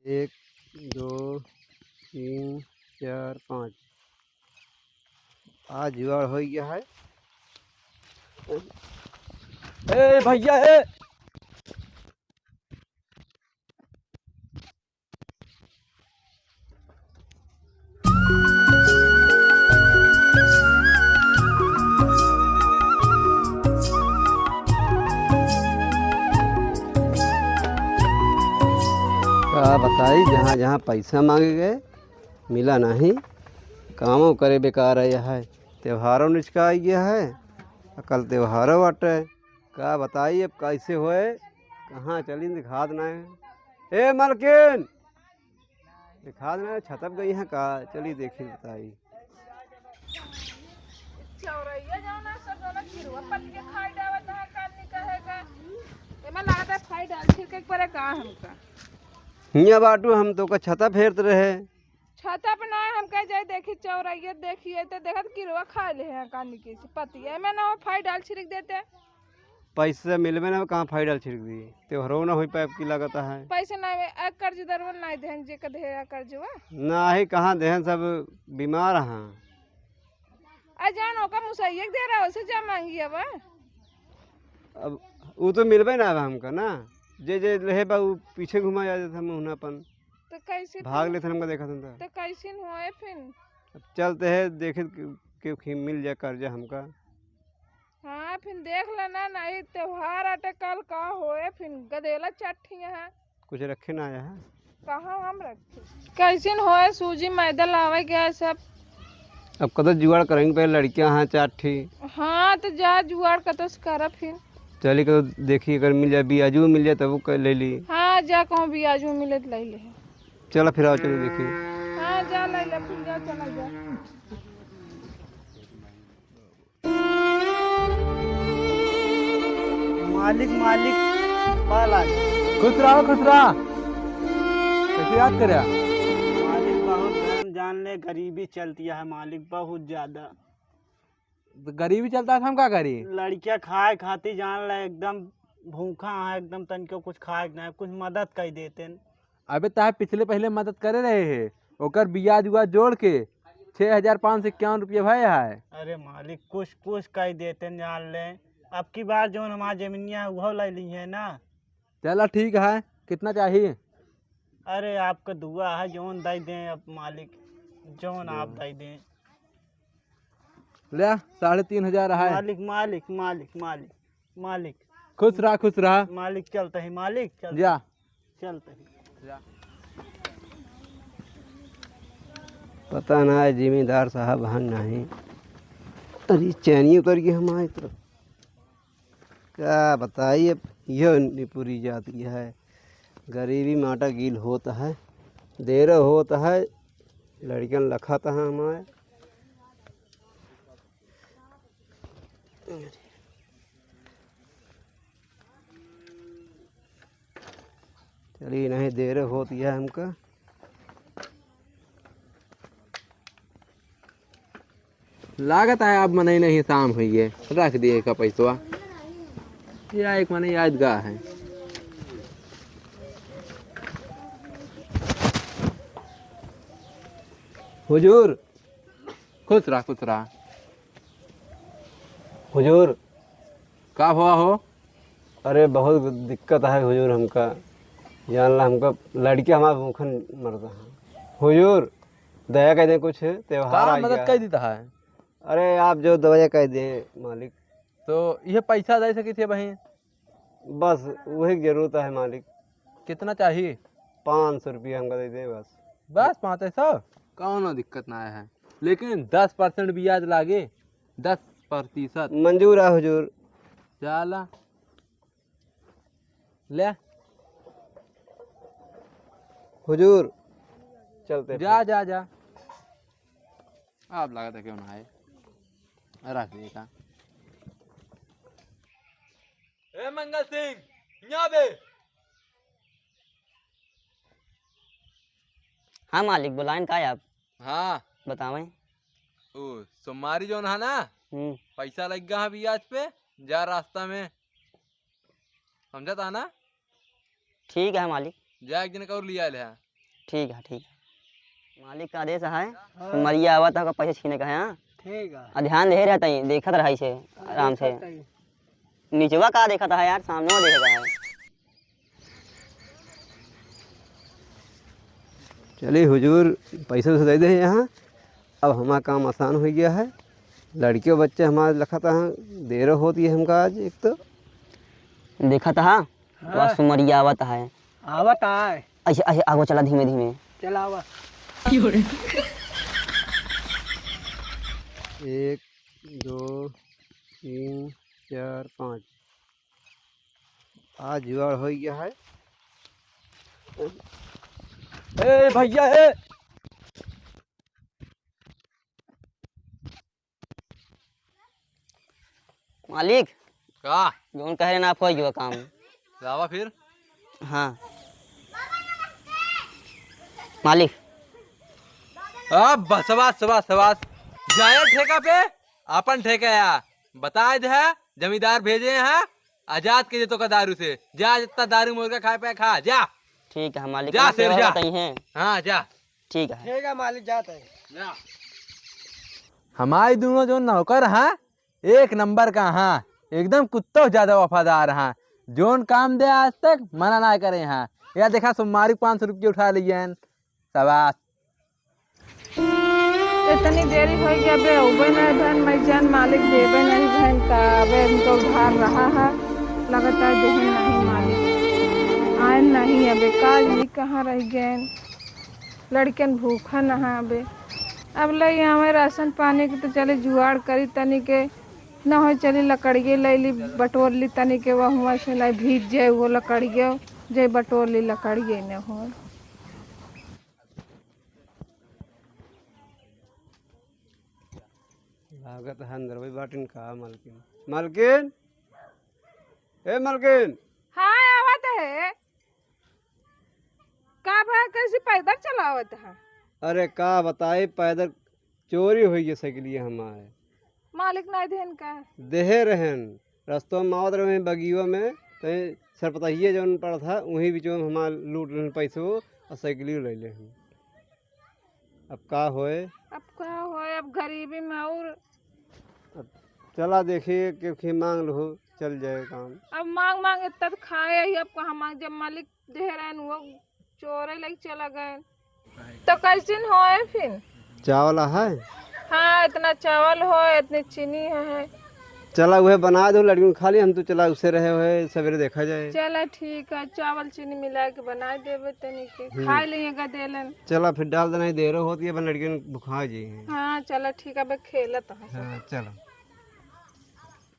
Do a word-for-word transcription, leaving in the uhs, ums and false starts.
एक, दो, तीन, चार, पाँच। आज जुगाड़ होइ गया है। ए भैया, ए! का बताई, जहाँ जहाँ पैसा माँगे गए, मिला नहीं। कामो करे बेकार है यह है। त्योहारो निचका आइ गया है, कल त्योहारो बाटे। का बताई अब कैसे होए, कहाँ चली, दिखात ना है। ए मलकिन, दिखात ना है, छतप गई हैं का? चली देखी बताई। चौरैया जाओ ना, सब जाना किरुआ पत्ती के खाई डालत है, कान निकल है का? एमा लागत है खाई डाल छिड़के के परे का हमका? हियाँ बाटू, हम तो का छतप हेरत रहे। छतप ना, हम कह जाए देखी चौरैया, देखिए तो देखत किरुआ खा ले हैं कान निकल से पत्ती, एमे ना हो खाई डाल छिड़क देते। पैसे मिलबे ना, कहाँ खाई डाल छिड़क दी, त्योहारो ना होइ पाए, अब की लागत है। पैसे ना, एक कर्जदार वाला ना देहन, जे का देहे कर्जवा। ना ही कहाँ देहन, सब बीमार हैं। आ जान ओका मुसैया के दे रहा, उसे जा मांगी अब। अब उ तो मिलबे ना अब हमका ना, जे जे लेहे बा उ पीछे घुमा जात है मुहना अपन। तो कैसे भाग फिर? लेत हमका देखत हन तो। तो कैसे होए फिर? अब चलते हैं, देखे के, के, के मिल जाए कर्जा हमका। हाँ, फिर देख लेना, नहीं त्योहार आटे कल का होए, फिर गदेला चट्ठी है। कुछ रखे ना आया है। कहाँ हम रखे? कैसिन होए, सूजी मैदा लावे गया सब। अब कतो जुगाड़ करेंगे, पहले लड़कियां हैं चार ठी। हाँ, तो जा जुगाड़ कतो से करा फिर। चली कतो देखी, अगर मिल जाए, बियाजू मिल जाए, तब वो कर ले ली। हाँ, जा कहूँ बियाजू मिले तो ले ले। चला फिर आओ, चलो देखी। हाँ, जा ले ले, फिर जा, चला जा। मालिक, मालिक, पाला। खुश रहो, खुश रहो। कैसे याद करे? मालिक, बहुत धन जान ले, गरीबी चलती है मालिक, बहुत ज्यादा। तो गरीबी चलता है, हम का करी? लड़किया खाए खाती जान ले, एकदम भूखा है, एकदम तनिको कुछ खाए के ना, कुछ मदद कर देते। अबे ताहे पिछले पहिले मदद करे रहे हे, ओकर बियाज उयाज जोड़ के छह हजार पाँच सौ इक्यावन रुपया भए है। अरे मालिक, कुछ, कुछ कही देते न जान ले। अब की बार जौन हमार जमीनिया है, उहो ले ली है ना। चला ठीक है, कितना चाहिए? अरे आपका दुआ है, जौन दे दें अब मालिक, जौन आप दे दें। ले, साढ़े तीन हजार है। मालिक, मालिक, मालिक, मालिक। मालिक। खुश रहा, खुश रहा। मालिक चलते हैं, मालिक चलते जा। हैं। चलते हैं। जा। पता ना है जिम्मेदार साहब हन नहीं। अरे चैनी उतर गई हमारी तरफ। क्या बताई अब, यह निपुरी जाती है। गरीबी माटा गील होता है, देर होता है, लड़कन लखाता है हमारे। चलिए, नहीं देर होती है हमका। लागत है अब मनई नहीं, शाम हुई है, रख दिए का पैसवा। या एक मनई यादगार है। हुजूर, खुश रहा, खुश रहा। हुजूर। का हुआ हो? अरे, बहुत दिक्कत है हुजूर हमका। जान ला, हमका लड़के हमारे भूखन मरता है। हुजूर, दया कर दें, कुछ त्योहार का आ मदद गया कर है। देता है? अरे, आप जो दया कर दें, मालिक। तो यह पैसा दे सकी थे बहिन? बस वही जरूरत है मालिक। कितना चाहिए? पाँच सौ रुपया हमका दे दे बस। बस पाँच सौ? कौनो दिक्कत ना है, लेकिन दस परसेंट ब्याज लागे, दस प्रतिशत। मंजूर है हुजूर। चला ले। हुजूर, चलते जा, फिर। जा, जा। आप लागत है क्यों ना आए? रख दे का। ए मंगल सिंह, यहाँ बे। हाँ मालिक, बुलाइन का है आप? हाँ। बतावें। ओ, सोमवारी जौन है ना, हम्म। पैसा लग गया है ब्याज पे, जा रास्ता में। समझा था ना? ठीक है मालिक। जा एक दिन का और लिया ले। ठीक है, ठीक है। मालिक का आदेश है, हाँ। सुमरिया आवत है, ओकर पैसे छीने का है, हाँ? ठीक है। आ ध्यान दे रहता ही, देखत रहा इसे, हाँ, आराम से। देखत ही। निचवा का देखत है यार, सामने देखत है। चलिए हुजूर, पैसे वैसे दे दे यहाँ। अब हमारा काम आसान हो गया है। लड़कियों बच्चे हमारे लखत हैं, देर होती है हमका आज एक तो। देखत हा, हाँ। वह सुमरिया आवत है। आवत आए। ऐसे, ऐसे आगो चला धीमे धीमे। चला आवा। एक, दो, तीन, चार, पाँच। आज जुगाड़ हो गया है। ए भैया, ए। मालिक। का? जौन कहे ना, आप हो गयो काम। लावा फिर। हाँ। मालिक। अब बस, बस, बस, बस। जाए ठेका पे, अपन ठेका या। बताए दे, जमींदार भेजे हैं, आजाद के जे तो का दारू से। जा, जितना दारू मुर्गा खाए पे खा, जा। ठीक है मालिक, जा हम शेर, सेवा जा। बताई हैं। हाँ, जा। ठीक है। ठीक है मालिक, जात है। जा। हमारी दोनों जो नौकर हैं, एक नंबर का हाँ, एकदम कुत्तों से ज्यादा वफादार हाँ। जोन काम दे आज तक मना ना करे हाँ। या देखा, सोमवारी पाँच सौ रुपये उठा लिए हैं। शाबाश। इतनी देरी हो गया बे, अबे नहीं भैन, मैं जान मालिक देबे नहीं भैन का, अबे उनको उधार रहा है, लगातार देहे नहीं मालिक, आए नहीं, अबे काज नहीं कहाँ रह गए। लड़कन भूखा नहाबे। अब लई आवे राशन पानी के तो चली जुगाड़ करी तनी के, न हो चली लकड़िए लई ली, बटोर ली तनी के, वह हुआ से नहीं भीज जाए वो लकड़िए, जे बटोर ली लकड़िए न हो। लागत है अंदर वही बाटिन का मलकिन। मलकिन, ए मलकिन। हाँ, आवत है। का भा, कैसे पैदल चलावत है? अरे का बताई, पैदल चोरी हुई गई साइकिलिया हमारे। मालिक नहीं देहन का? देहे रहन, रस्तों में आवत रहे बगियो में, तो सरपतहिए जौन पड़ा था, वहीं बीचों में हमार लूट लेन पैसो और साइकिलियो ले लेन। अब का होए? अब का होए, अब गरीबी में और अब चला देखिए, क्योंकि मांग लो, चल जाए काम। अब मांग मांग इतना तो खाए ही, अब कहाँ मांग, जब मालिक देहे रहन, वो चोरे लग चला गए, तो कैसिन होए फिर? चावल है? हाँ, इतना चावल हो, इतनी चीनी है। चला, वह बना दो, लड़किन खा ली, हम तो चला उसे रहे हुए, सवेरे देखा जाए। चला, ठीक है, चावल चीनी मिला के बना देबे तनी के, हम्म। खा लेंगे गदेलन। चला, फिर डाल देना, देर होती है, अपन लड़किन भुखा जाए। हाँ, चला, ठीक है, अब खेलत है। हाँ, चला।